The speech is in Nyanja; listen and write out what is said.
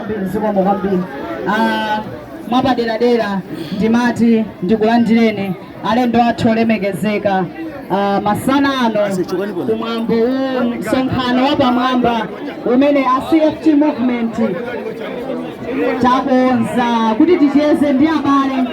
Kwambiri, zikomo kwambiri. Mwapaderadera ndimati ndikulandireni alendo athu olemekezeka masana ano kumwambo uwu, msonkhano wa pamwamba umene a CFT Movement takonza kuti ticheze ndi abale.